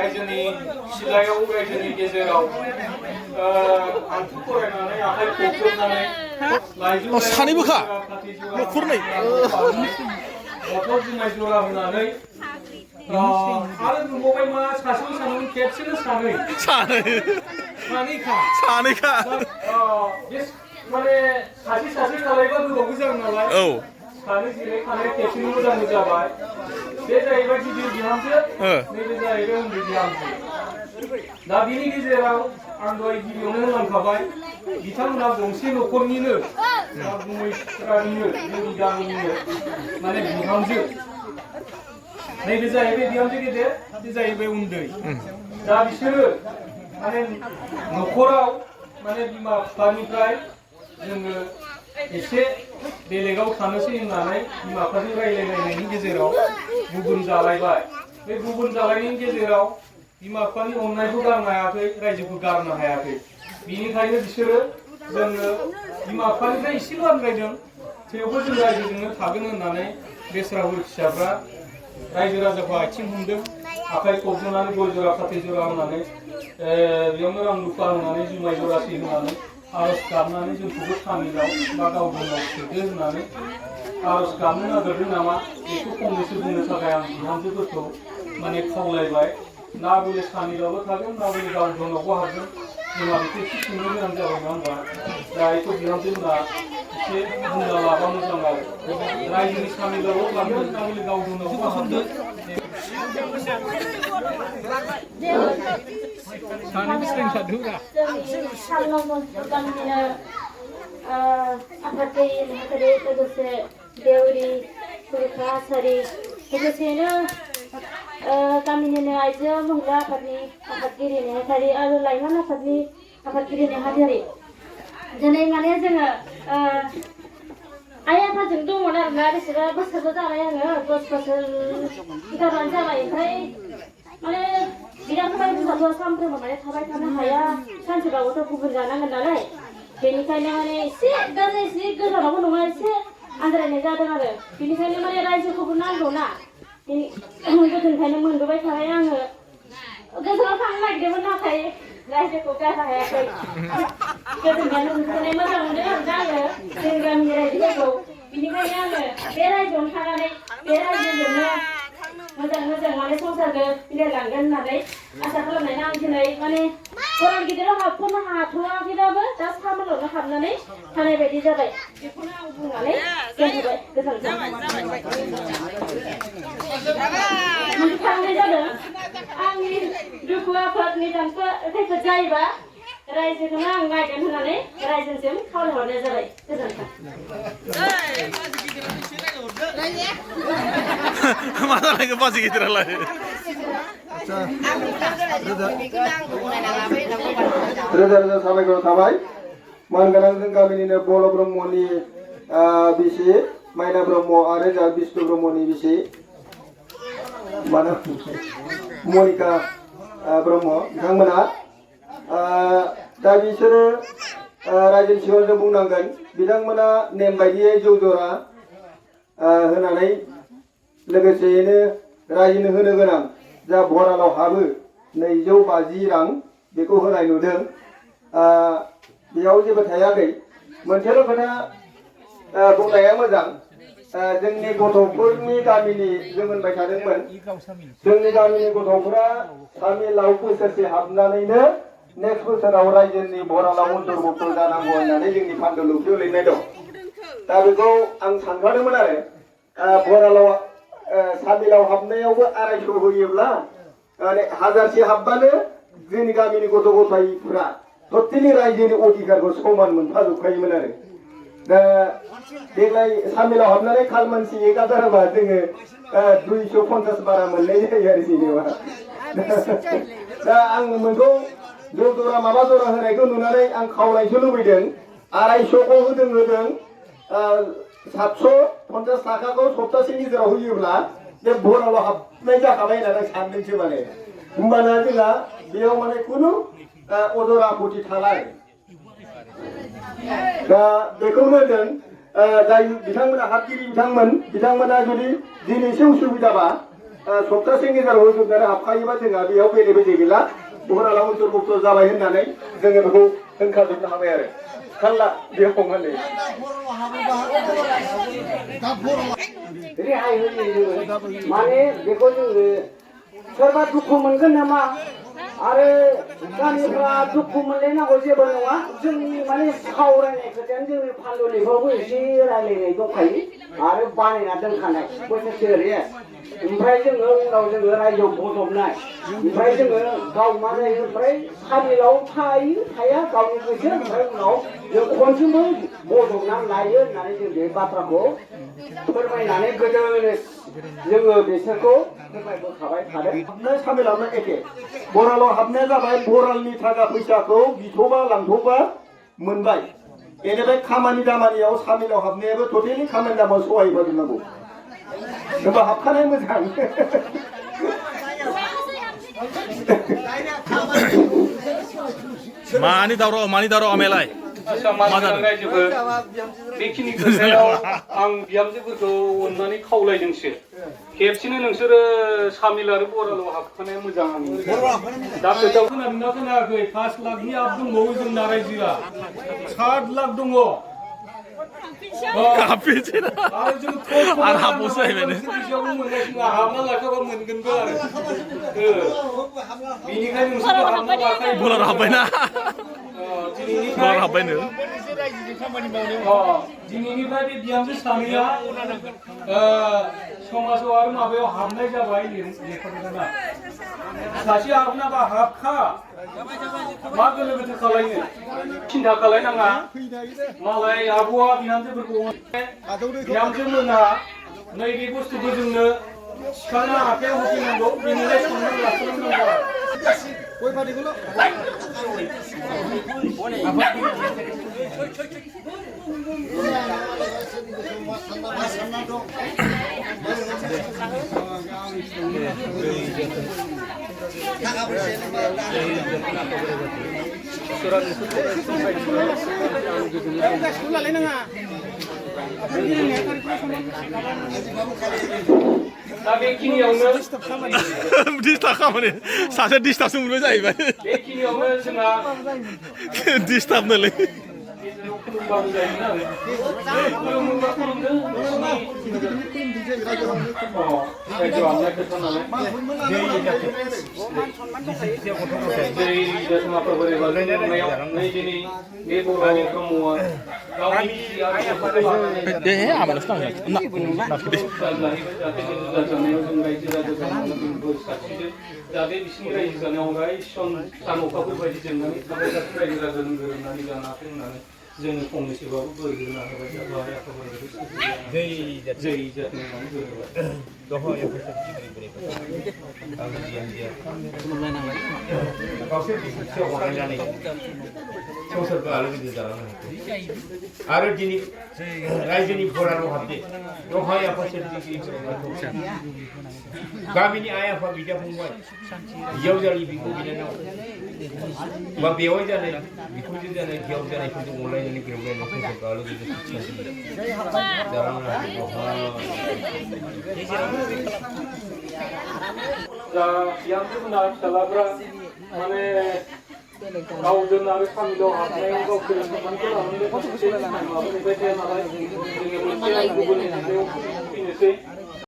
रायजोनि सिलायाव रायजोनि गेजेराव आंथु फरायनानै आखाइ खबजोबनानै लाइजौ सानैबोखा न'खरनै बथल जुमाय जरा होनानै आरो नुबावबाय मा सासेल' सानोमोन खेबसेनो सानैखा माने सासे खालायबा गोबावबो जागोन नालाय सानै जिरायखानाय खेबसेनो मोजां जाबाय बे जाहैबाय गिदिर बिहामजो नैबे जाहैबाय उन्दै बिहामजो दा बिनि गेजेराव आं दहाय गिबियावनो होनलांखाबाय बिथांमोना गंसे न'खरनिनो गुमैरानिनो जोंनि गामिनिनो माने बिहामजो नैबे जाहैबाय बिहामजो गेदेर बे जाहैबाय उन्दै दा बिसोरो माने न'खराव माने बिमा बिफानिफ्राय जोङो एसे बेलेगाव थानोसै होननानै बिमा बिफाजों रायज्लायलायनायनि गेजेराव गुबुन जालायबाय बे गुबुन जालायनायनि गेजेराव बिमा बिफानि अननायखौ गारनो हायाखै रायजोखौ गारनो हायाखै बिनिखायनो बिसोरो जोङो बिमा बिफानिफ्राय एसेल' आनज्रायदों थेवबो जों रायजोजोंनो थागोन होननानै बेस्रा बुरि फिसाफ्रा रायजो राजाखौ आथिं हमदों आखाइ खबजोनानै गय जरा फाथै जरा होनानै बेयावनो रां रुफा होनानै जुमाय जरासे होनानै आरज गाबनानै जोंखौबो सामिलाव बा गावजों सोदो होननानै आरज गाबनो नागिरदों नामा बेखौ फंनैसो बुंनो थाखाय आं बिहामजोफोरखौ माने खावलायबाय ना बले सामिलावबो थागोन ना बले गावजोंनावबो हागोन जोंहा बेखौ एसे सोंनो गोनां जाबाय नङा होनबा दा बेखौ बिहामजोफोरा एसे बुंना लाबा मोजां आरो रायजोनि सामिलावबो थागोन ना बले गावजोंनावबो हागोन गामिनिनो आइजो महिला आफादनि आफादगिरि नेहाथारि आरो लाइमोन आफादनि आफादगिरि नेहाथारि दिनै माने जोङो आइ आफाजों दंमोन आरोना बेसेबा बोसोरबो जाबाय आङो 10 बोसोर सिगाङानो जाबाय ओमफ्राय माने बिरादबाय फिसाजोआ सानफ्रोमबो माने थाबाय थानो हाया सानसेबाबोथ' गुबुन जानांगोन नालाय बेनिखायनो माने एसे गोजानावबो नङा एसे आनज्रायनाय जादों आरो बेनिखायनो माने रायजोखौबो नांगौना गोदोनिफ्रायनो मोनबोबाय थानाय आङो गोजानाव थांनो नागिरदोंमोन नाथाय रायजोखौ गारनो हायाखै गोदोनिफ्रायनो मोनबोनाय मोजां मोनो आरोना आङो जोंनि गामिनि रायजोफोरखौ बेनिखायनो आङो बे रायजोआवनो थानानै बे रायजोजोंनो मोजां माने संसारखौ मिलायलांगोन होननानै आसा खालामनानै आं दिनै माने गरान गिदिराव हाबथ'नो हाथ'वाखैबाबो दा सामोलावनो हाबनानै थानाय बायदि जाबाय बेखौनो आं बुंनानै दोनथ'बाय गोजोनथों थांनाय जादों आंनि दुखु आफाद निदानखौ खैफोद जायोबा रायजोखौनो आं नायगोन होननानै रायजोसिम खावलायहरनाय जाबाय गोजोनथों मा जालायखो बाजि गिदिरालाय रोजा रोजा साबायखर थाबाय मानगोनां जों गामिनिनो बर' ब्रह्मनि बिसि माइना ब्रह्म आरो जा बिष्णु ब्रह्मनि बिसि मनिका ब्रह्म बिथांमोना दा बिसोरो रायजोनि सिगाङाव जों बुंनांगोन बिथांमोना नेम बायदियै जौ जरा होनानै लोगोसेयैनो रायजोनो होनो गोनां जा भरालाव हाबो 250 रां बेखौ होनाय नुदों बेयाव जेबो थायाखै मोनसेल' खोथा बुंनाया मोजां जोंनि गथ'फोरनि गामिनि जों होनबाय थादोंमोन जोंनि गामिनि गथ'फोरा सामिलाव बोसोरसे हाबनानैनो नेक्स्ट बोसोराव रायजोनि भरालाव अन्तर्भुक्त जानांगौ होननानै जोंनि फान्दुलुफियाव लिरनाय दं दा बेखौ आं सानखादोंमोन आरो भरालाव सामिलाव हाबनायावबो 250 होयोब्ला माने 1000से हाबबानो जोंनि गामिनि गथ' गथायफोरा टटेलि रायजोनि अधिकारखौ समान मोनफाजोबखायोमोन आरो दा देग्लाय सामिलाव हाबनानै खाल मानसि एगादारबा जोङो 250 बारा मोननाय जायो आरो जेनेबा दा आं मोनखौ जौ जरा माबा जरा होनायखौ नुनानै आं खावलायनो लुबैदों 250खौ होदों 750 थाखाखौ सप्तासेनि गेजेराव होयोब्ला बे भरालाव हाबनाय जाखाबाय होननानै आं सानदोंसो माने होमबाना जोंहा बेयाव माने खुनु अजर आपत्ति थाला दा बेखौनो जों जाय बिथांमोना हाबगिरि बिथांमोना जुदि दिनैसो उसुबिदाबा सप्तासे गेजेराव होजोबनानै हाबखायोबा जोंहा बेयाव बेले बेजे गैला बहराला अन्तर्भुक्त जाबाय होननानै जोङो बेखौ होनखाजोबनो हाबाय आरो खाल्ला बेयाव माने रेहाय होयो माने बेखौ जोङो सोरबा दुखु मोनगोन नामा आरो गामिफ्रा दुखु मोनलायनांगौ जेबो नङा जोंनि माने सावरायनाय खोथायानो जोंनि फान्डलिफ्रावबो एसे रायलायनाय दंखायो आरो बानायना दोनखानाय बोसोरसे ओमफ्राय जोङो उनाव जोङो रायजोआव बजबनाय ओमफ्राय जोङो गाव मा जायो ओमफ्राय साबिलाव थायो थाया गावनि गोसो ओमफ्राय उनाव जों खनसेबो बजबनानै लायो होननानै जों बे बाथ्राखौ फोरमायनानै गोदोनो जोङो बिसोरखौ फोरमायबोखाबाय थादों हाबनाय सामिलावनो एखे बरालाव हाबनाया जाबाय बरालनि थाखा फैसाखौ बिथ'बा लांथ'बा मोनबाय बेनिफ्राय खामानि दामानियाव सामिलाव हाबनायाबो टटेलि खामानि दामाव सहाय होजोबनांगौ होनबा हाबखानाय मोजां मानि दावराव आमेलाय रायजोफोर बेखिनि खोथायाव आं बिहामजोफोरखौ अननानै खावलायदोंसो खेबसेनो नोंसोरो सामिल आरो बरालाव हाबखानाया मोजां आंनि दा खोथायाव खोनादोंना खोनायाखै 5 लाखनि आब दंबावो जोंना रायजोआ 7 लाख दङ आरो हाबबावसो जाहैबाय हाबना लाखाबा मोनगोनबो आरो बेनिखायनो नोंसोरो हाबना लाखायो बलार हाबबायना बलार हाबबायनो दिनैनिफ्राय बे बिहामजो सानैया समाजाव आरो माबायाव हाबनाय जाबाय लेखाफोरना सासे हाबनाबा हाबखा मा गोनो गोथो खालायनो सिन्था खालायनाङा मालाय आब'आ बिहामजोफोरखौ बिहामजो मोना नैबे बुस्थुखौ जोंनो सिखांना आखायाव होफैनांगौ बेनिफ्राय संनानै लाखानांगौ दा बेखिनियावनो डिस्टार्ब खामानि सासे डिस्टार्बसो मोनबाय जाहैबाय बेखिनियावनो जोंहा डिस्टार्बनोलै आमालासो जाहाथे बिसिनि रायजो जानायाव सान अखाफोर बायदि जेंनानै थाबाय थाथों रायजो राजाजों गोरोबनानै जानो हाथों होननानै जोङो फंनैसोबाबो बोर होना होबाय जाबाय जै जाथों आरो दिनै रायजोनि बरालाव हाबदे बेवहाय आफा गामिनि आइ आफा बिदा फंबाय हिजावजालि बिखौ बिनानाव बा बेवाइ जानाय बिखुनजो जानाय हिजाव जानायफोरजों अनलायनानै गोरोबलायनानै संसारखौ आलो गोजोन बिहामजोफोरना फिसालाफ्रा माने गावजों आरो सामिलाव हाबनायाव गावसोर सनमानखौ लानानै माबानिफ्राय थाया नालाय जोङो मोनसे गुबुननि सायाव फैनोसै